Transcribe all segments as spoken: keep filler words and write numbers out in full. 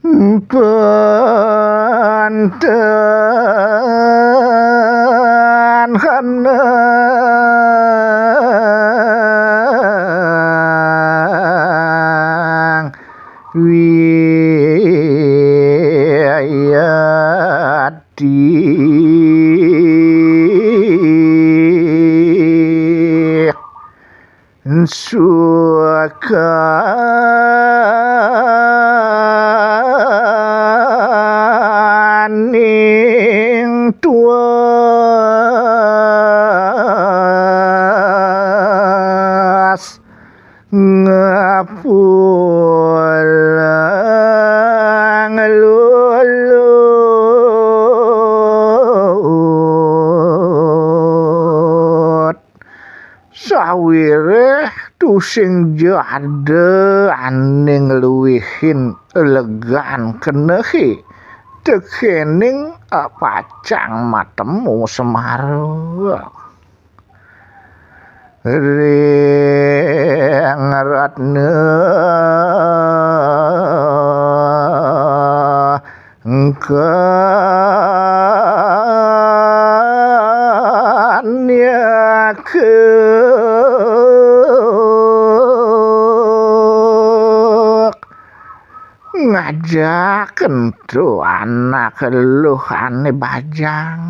Pantanghana wiyayatik sukaning tuas ngapulang lulut. Sawiréh tusing jada ané ngluwihin legan kenehé, tekéning pacang matemu Semara. Ring Ratna Kanyaka ngajaken to anak luh ané bajang.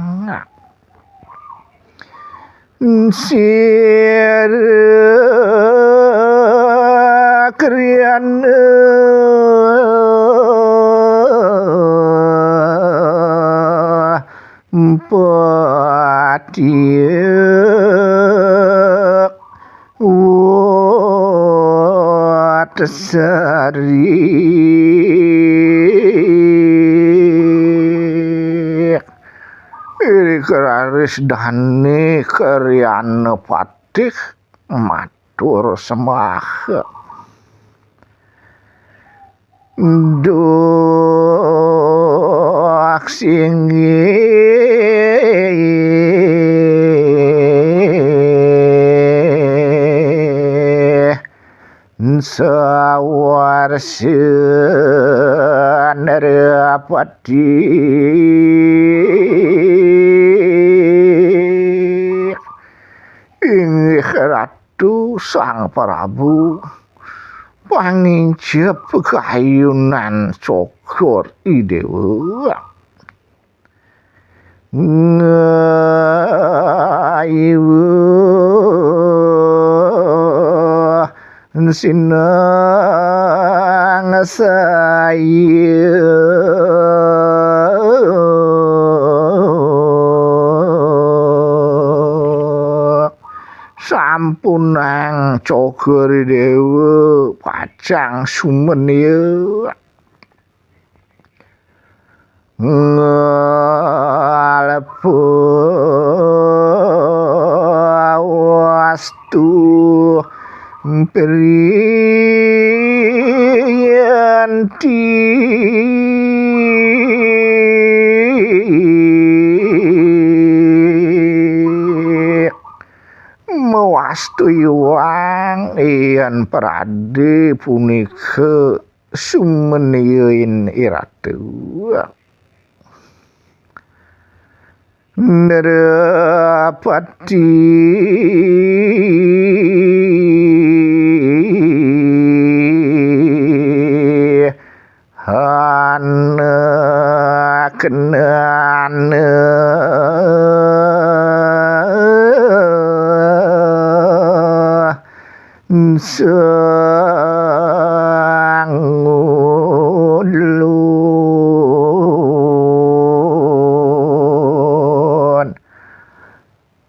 Sira kriyana patiya wut sari. Iri keraris dané karyana patih matur sembah. Duh singgih sawarsa Narapati. Inggih Ratu Sang Prabu, panginjep kayunan Cokor I Déwa. Ngayuh sinang saya. Sampunang Cokor I Déwa pacang sumenia. Ngalepuh wastu priyanti. Mawastu iwang yén pradé punika sumeniain iratu. Narapati anak nana sangulun.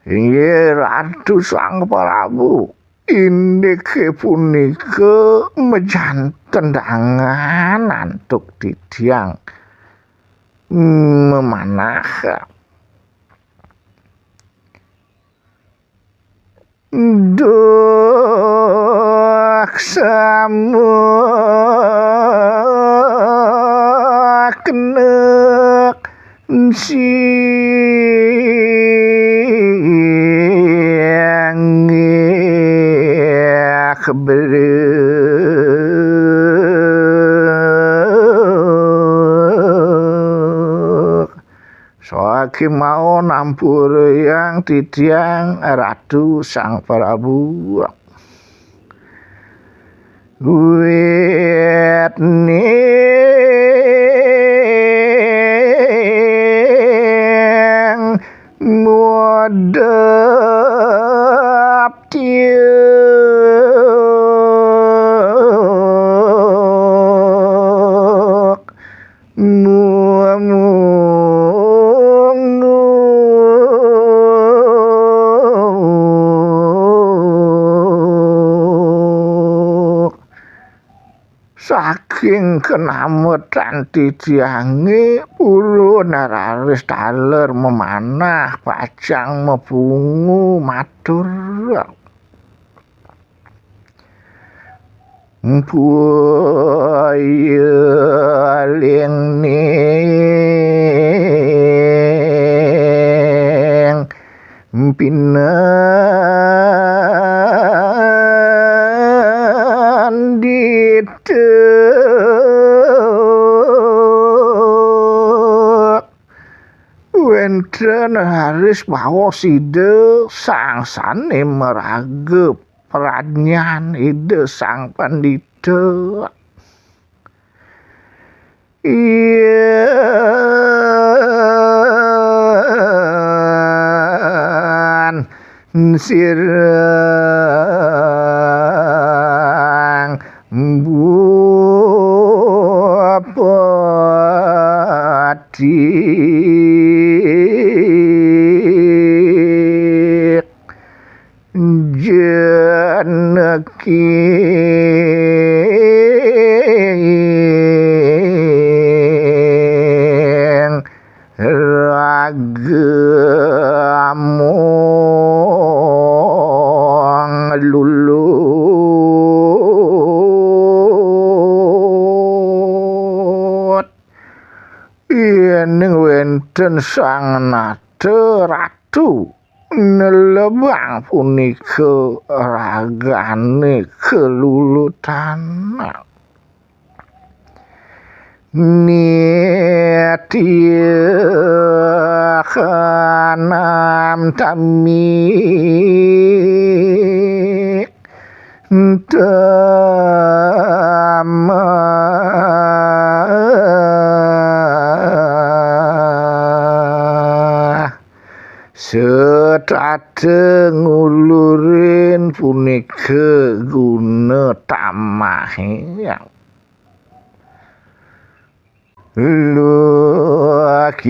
Inggih Ratu Sang Prabu, indiké punika majanten dangan antuk titiang memanah. Duh samakna singgih beri. Kemawon ampurayang titiang Ratu Sang Prabu. Wit ning mudap tiuk. Mumunguk. Saking kenametan titiange, ulun raris taler memanah pacang mabungu matur. Mpuyeling ning pinandita. Wenten raris baos Ida Sang Sane Maraga Pradnyan, Ida Sang Pandita. Yen sirang bupati Janaki raga among lulut. Yening wenten sang nata ratu nelebang punika ragane kelulutan. Nitya kanam tami tamah. Setata ngulurin punika guna tamahe. Lukia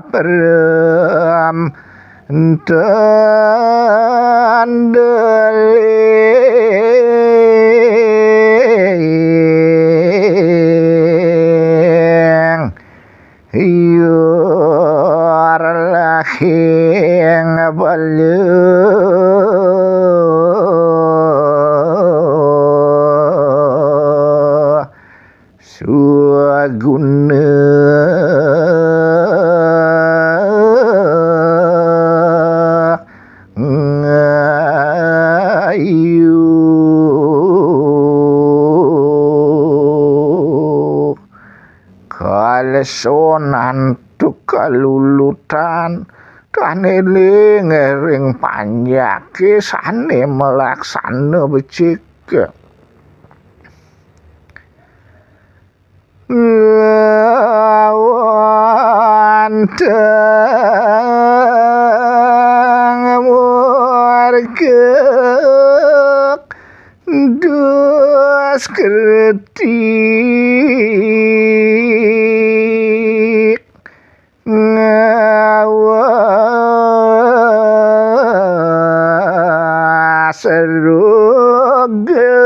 kapram tandeling. Yur lahing balu suguna ngayu. Kalesonan tu kalulutan tan eling ring panjake sane malaksana becik. Lawan tang murka dus kritik. Ngawas ruga.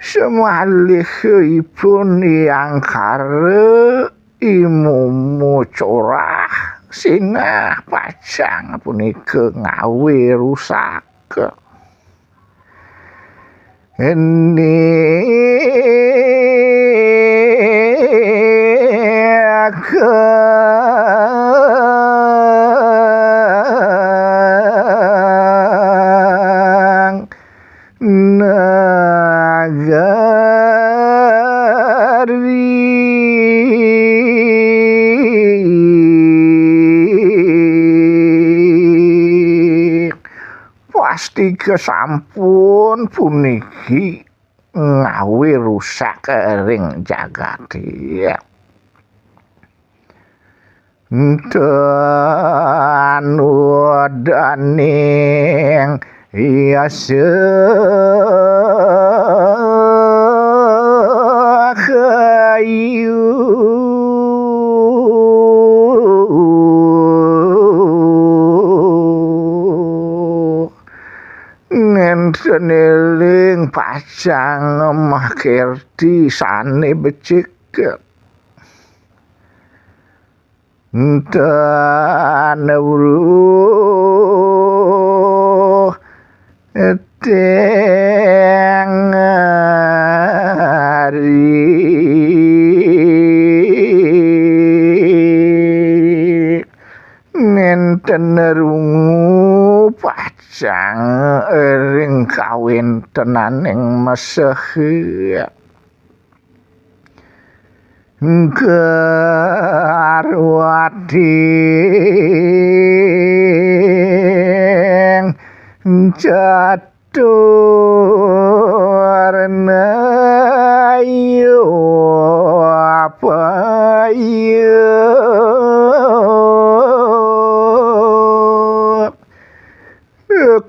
Semalihipun Hyang Kara imumu corah sinah pacang punika ngawe rusak. Ini Astika sampun puniki ngawi rusak ring jagate. Tanudaning yasa kayu. Nenten eling pacang makirti sane becik. Nenten weruh tengari. Nenten rungu pacang ring kawentenaning mesehe. Garwating catur nayu apa iya.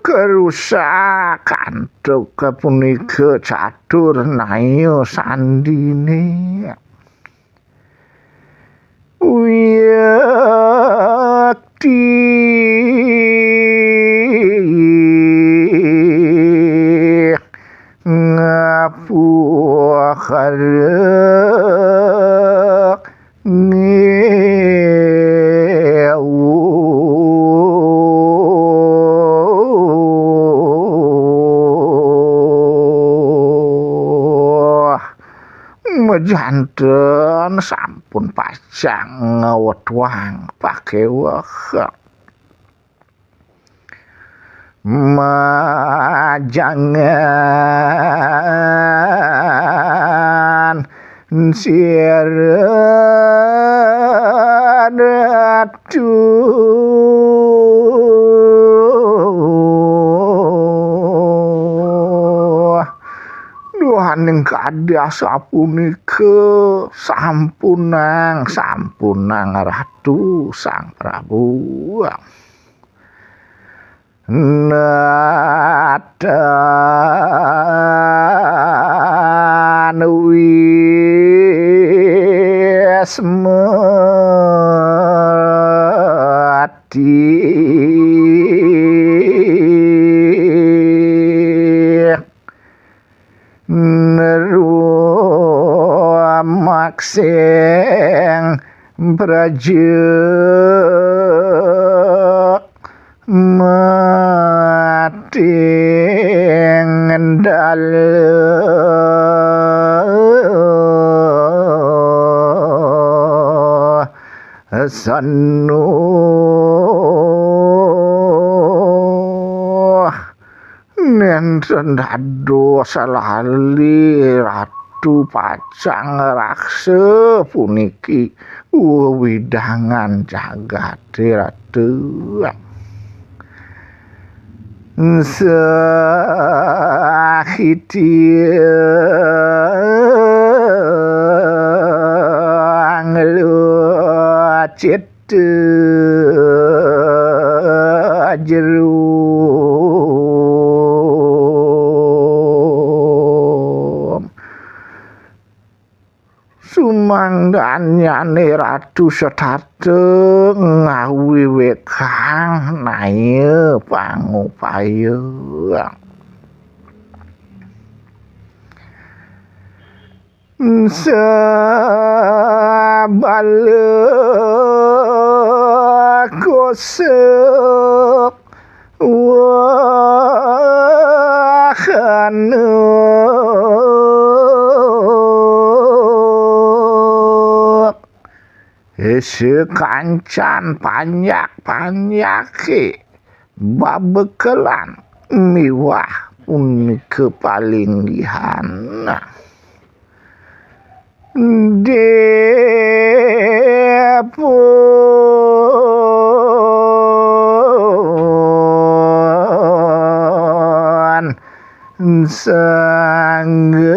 Karusak antuk punika catur naya sandine. Wiyakti ngapuhara ngewu. Majanten sampun pacang ngawetuang pakeweh. Majangan sira Ratu. Duaning kadi asapunika, sampunang, sampunang Ratu Sang Prabu. Natan wismati. Nrumaksing praja mating daluh. Nenten dados lali Ratu pacang raksa puniki wewidangan jagate, Ratu. Sahiti anglucit jerum. Sumangdanyane Ratu Setata ngawiwekang naya pangupaya. Sabala kosek wahana. Ese kancan panjak-panjake babekelan miwah punika palinggihan. Depo. sanggepan.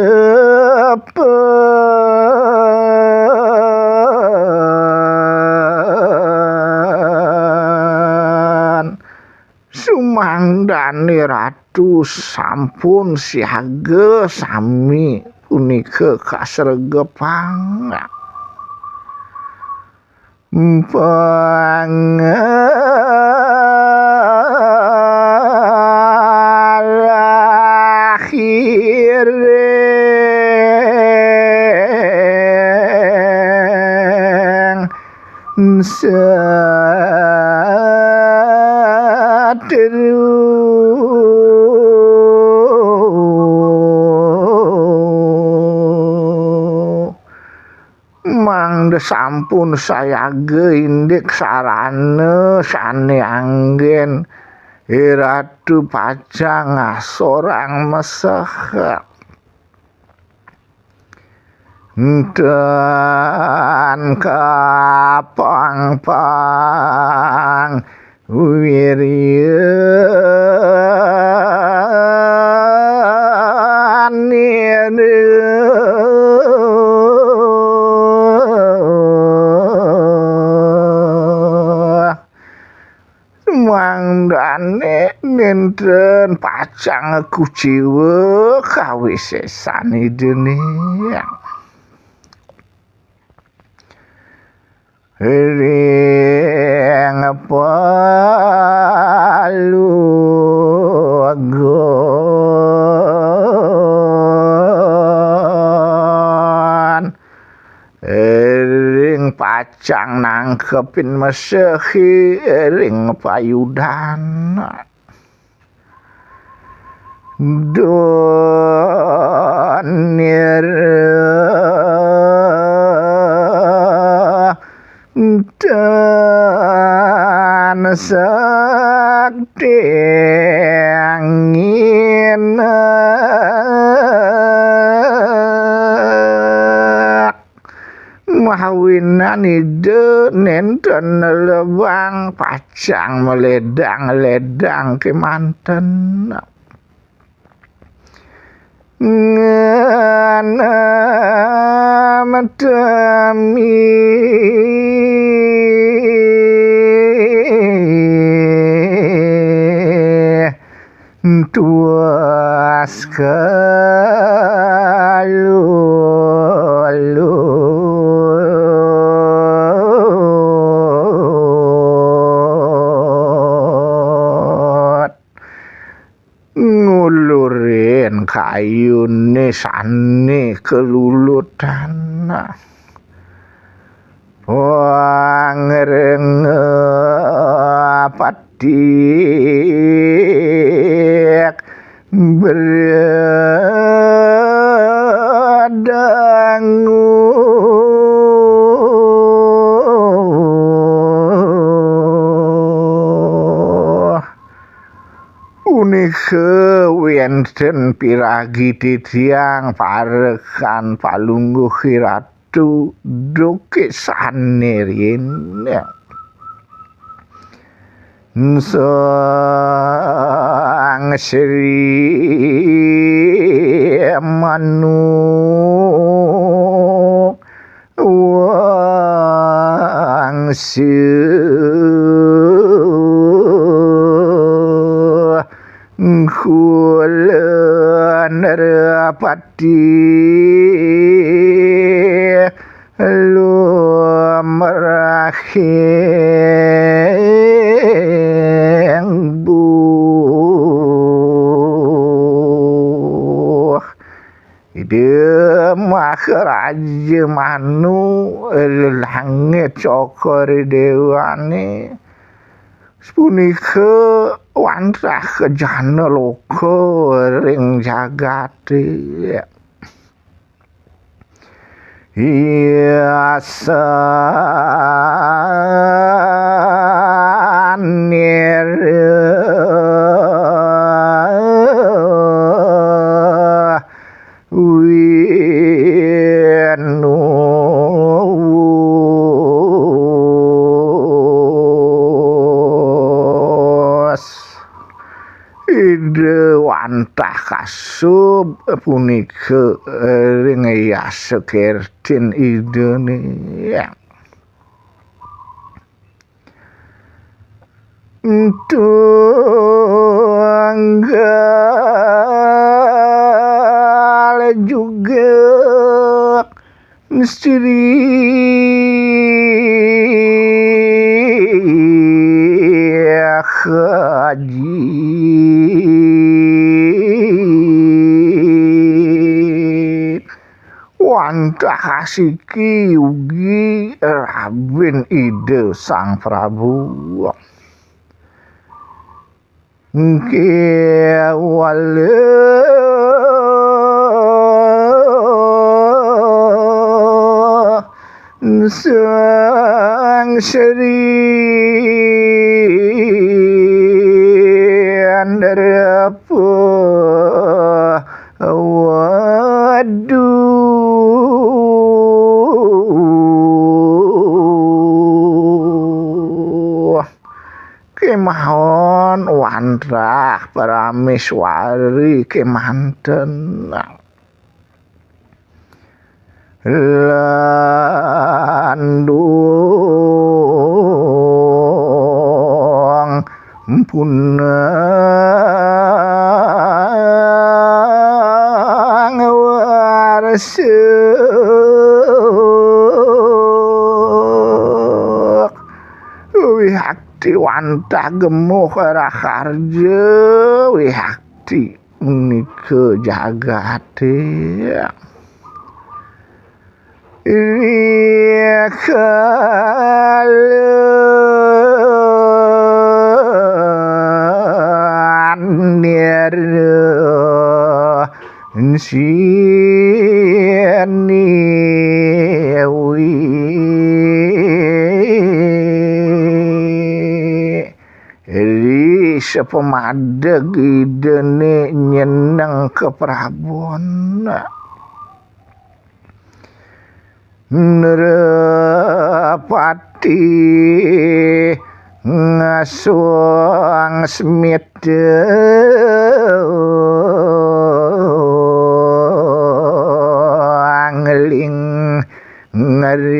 Sumangdane ratu sampun siaga sami punika kasregepang. Pangalahiring satru. Mangda sampun sayaga indik sarana sane anggen, Iratu pacang ngasorang meseh. Enten kapangpang wiryanira. Mangdane nenten pacang kuciwa kawisesan Idane. Ring palugon. Ring pacang nangkepin mesehi ring payudan. Donira tan sakti angina. Mawinan Ida nenten lebang pacang maledang-ledang kemanten. Ngenem temi tuas kalulut. Ngulurin kayune sane kalulutan. Wangrengepatik berdangu. Punika wenten piragi titiang parekan Palungguh Iratu duke sane riin. Sang Sri Manu Wangsu Kula Nerapati Lumrahing Buh. Ida Maharaja Manu, langit cokor dewane, sapunika wantah kejana loka ring jagate. Yasanira Winus. Ida wantah akasub punika ring yasa kertin Idane. Tunggal juga Sri Haji wantah asiki ugi rabin Ida Sang Prabu. Nggih wala Sang Sri Andarapa. Waduh. Kemawon wantah parameswari kemanten. Landung punang warsa. Wihakti wantah gemuh raharja, wihakti nika jagate. Rikala nira siniwi. Ri sapamadeg Idane nyeneng keprabon. Nrapati ngasung smita ngling ngeris.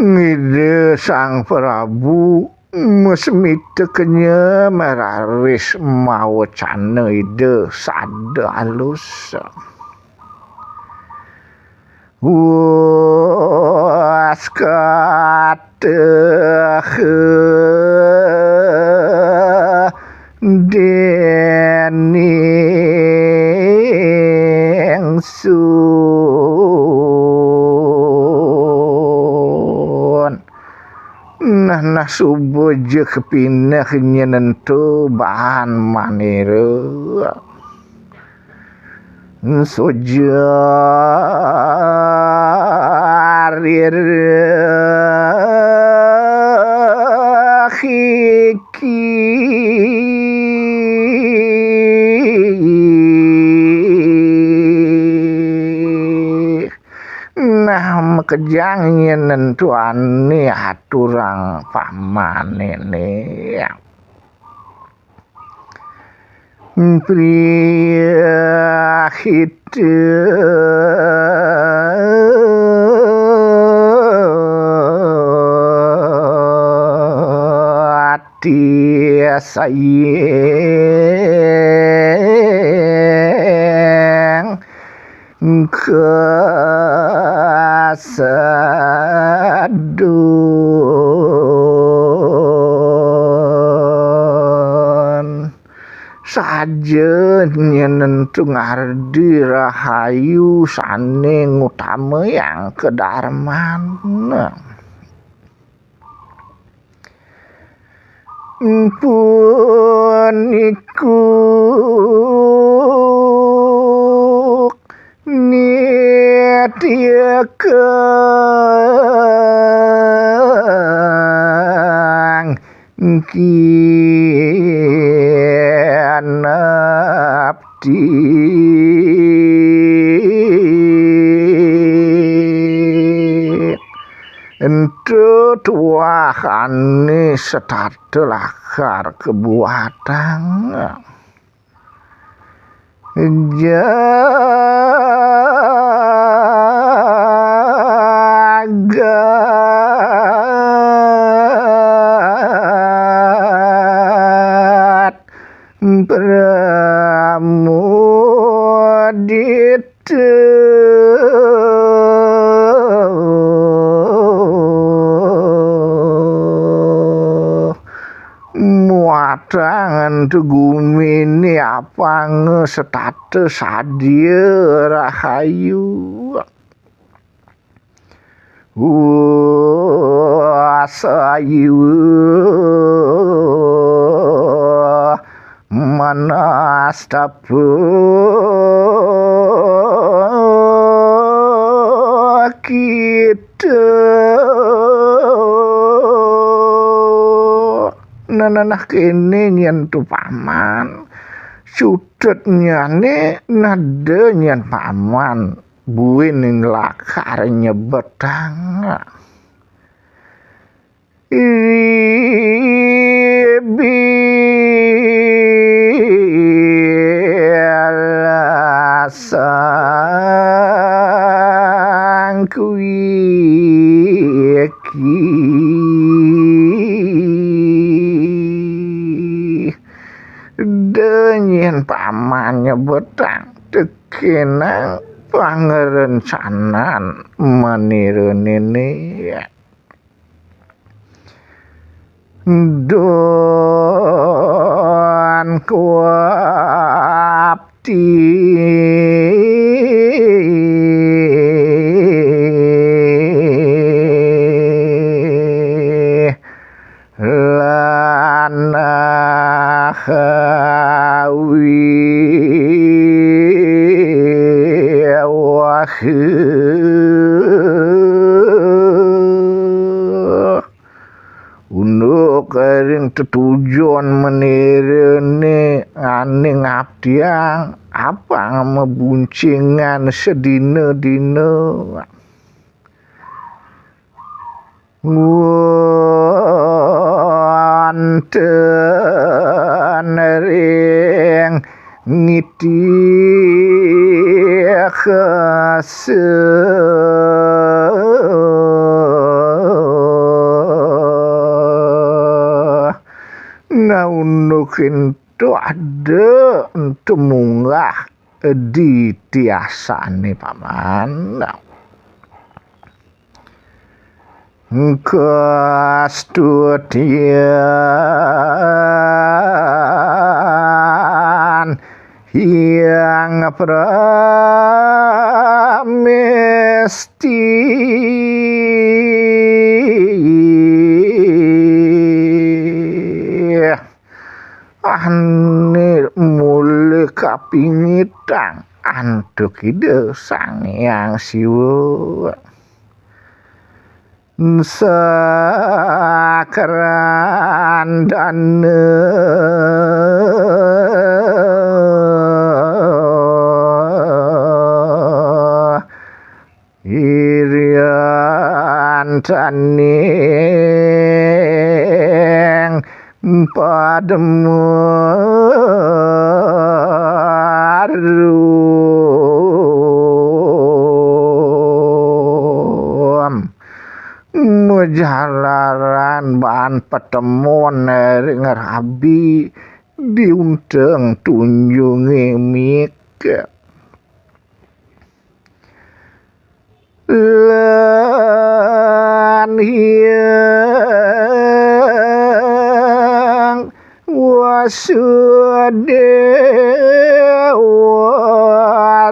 Ngida Sang Prabu masmita kenya mararis mawacana Ida sada alus. Waskateh dening sun. Nah, nah, suba ja kapineh nyenentu baan manira. Suja ririki. Nah, makejang nyenentuane aturang pamanene. Priyahita ati sayang kasadun. Saja nyenentu ngardi rahayu sane ngutamayang kadarman. Puniku nitya kang kinapti. Ento tuah Ane setata lakar kebuatang. Jagat pramudita. Muatangan tu gumine apanga setata sadia rahayu. Wa sayuwa manastapa kita. Nenenah kene nyen tu paman. Sututnyane nada nyen paman. Buin lakar nyebetang. Ribi lasang kuiki. Denyen paman nyebetang tekenang pangrencanan manira nene. Don kuapti lanah wiwahe. Unduk ring tetujon menirene ane ngaptiang apang mabuncingan sedina-dina. Wonten ring ngitikasa. Nah, unduk ento ada ento munggah di tiasane paman. Kastutian Hyang Pramesti. Ane mula kapingitang antuk Ida Sang Hyang Siwa. Sakrandana iriantaning padma arum. Majalaran baan patemon ring rabi diunteng tunjunge mik. Lan Hyang Wasudewa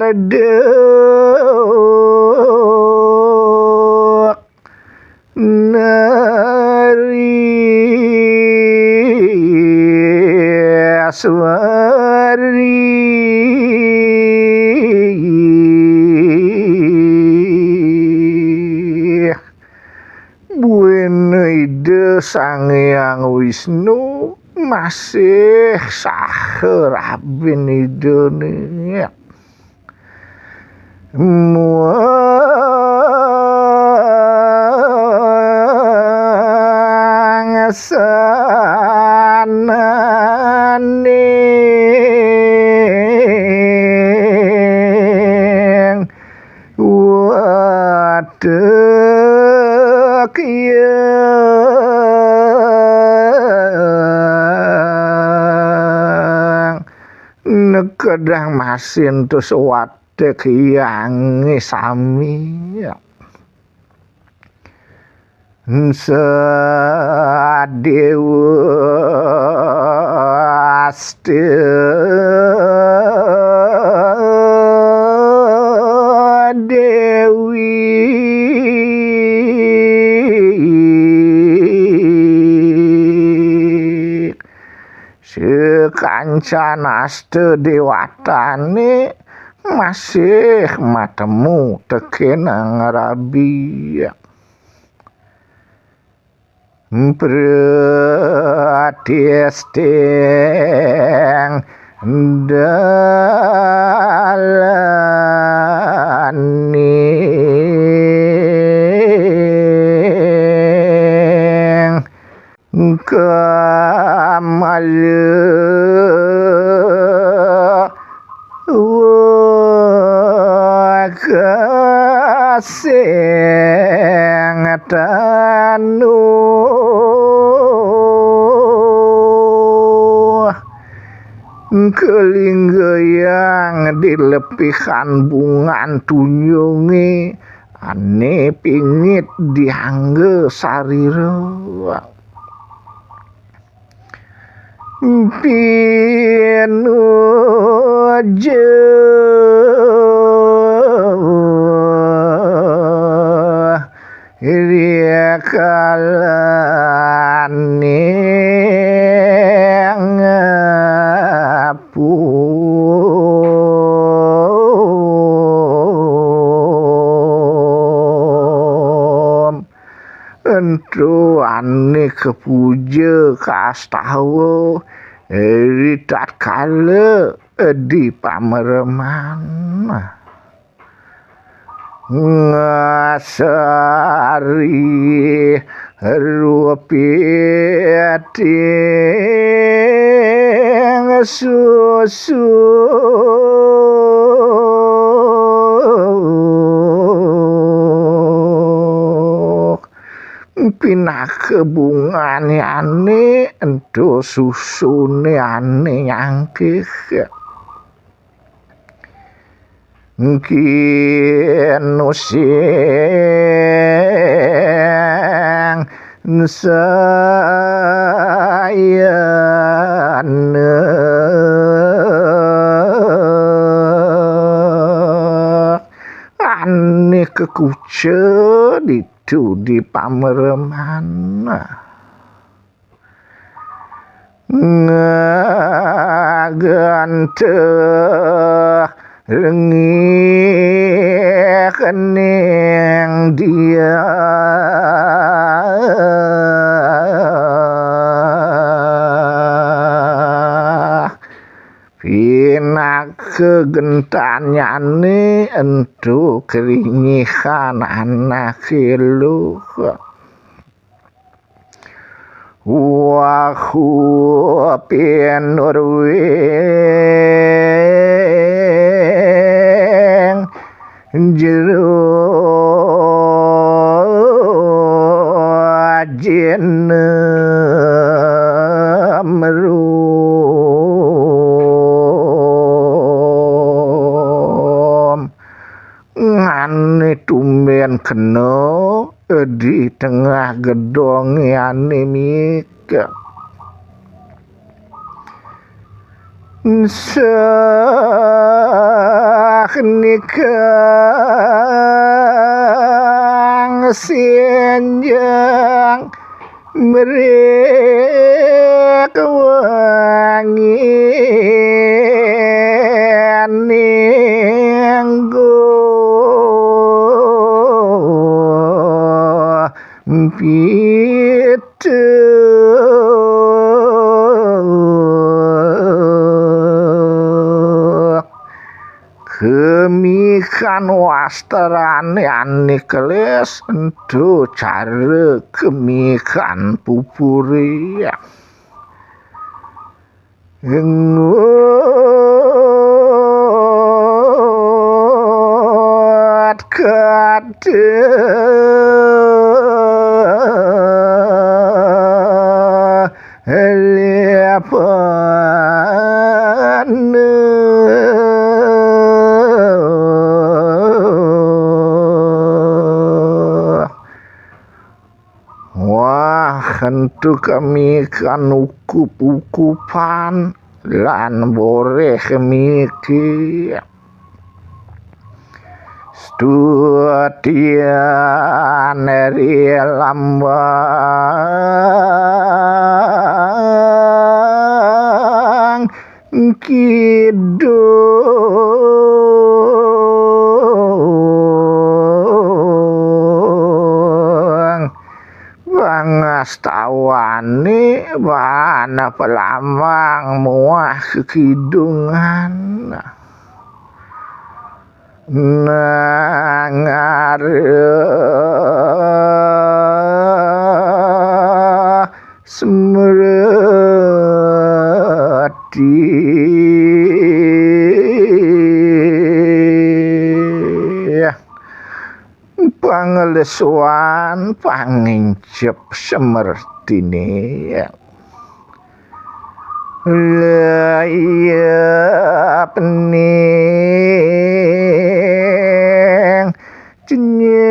redak nari aswari. Buin Ida Sang Hyang Wisnu masih saha rabin Idane. Mua Sananing wadeg yang nekedang masin tus wadeg yang sami. Sadewa aste dewi. Sekancan aste dewatane masih matemu tekenang rabi. Pratisteng dalaning kamala wakaseng tanu. Kelinggayang di lepihan bungan tunyunge ane pingit diangge sarira. Pinuju rikalane ngapung. Ento ane kapuja kastawa ri tatkala di pamereman. Ngasari rupiting susu. Pinaka bungane ane ento susune ane nyangkih. Engkin using sayana ane kekuca ditu di pamereman. Ngaganteh rengih kening diah. Pinaka gentanyane ento keringihan anake luh. Wahu pinurwing jero ajine merum. Ngane tumben kena di tengah gedonge ane mika. Sah nikang senjang mrek wangi ninggo pitu. Gemikan wastrane ane kelis, ento cara gemikan pupure. Ngut kadelipan. Wah, ento kemikan ukup-ukupan lan boreh miki. Studian ri lambang kidung. Pangastawane bana palambang muah kekidungan. Nang arep semreti. Panglesuan pangincep semertine. Layap ning jenenir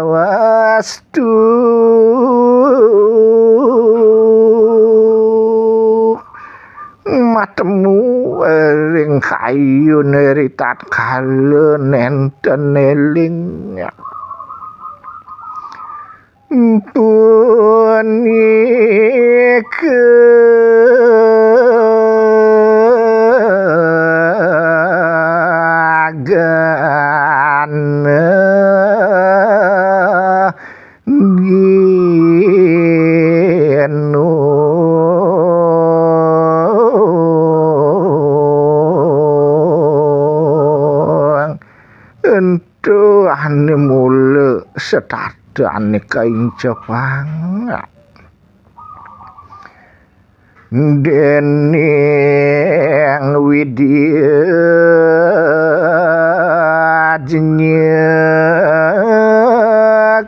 wastu. Matemu ring kayun ri tatkala nenten eling. Punika gana ginung. Ento ane mula setadane kaincepang. Dening Widya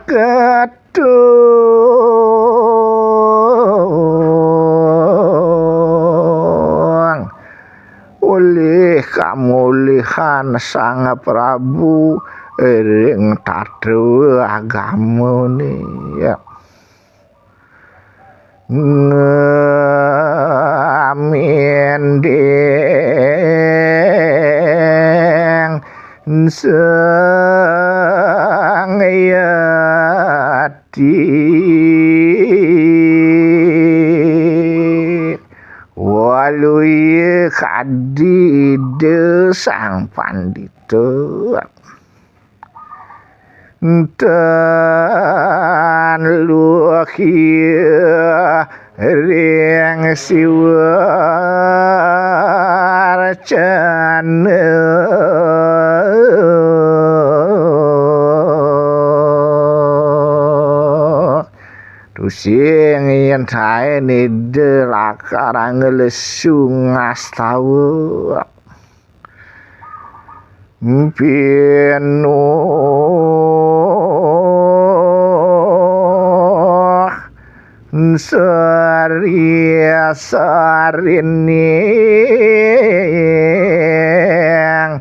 Ketung. Olih kamulihan Sang Prabu ring tatra agamane. Ngamendeng Sang Yati. Waluya kadi Ida Sang Pandita. Tan luhya ring Siwa Arcana. Tusing yen saen Ida lakar nglesu ngastawa. Pinuh sari-sarining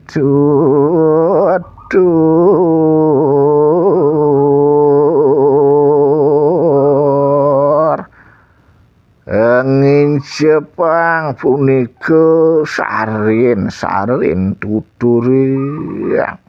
tutur. Ngincepang punika sarin-sarin tuture.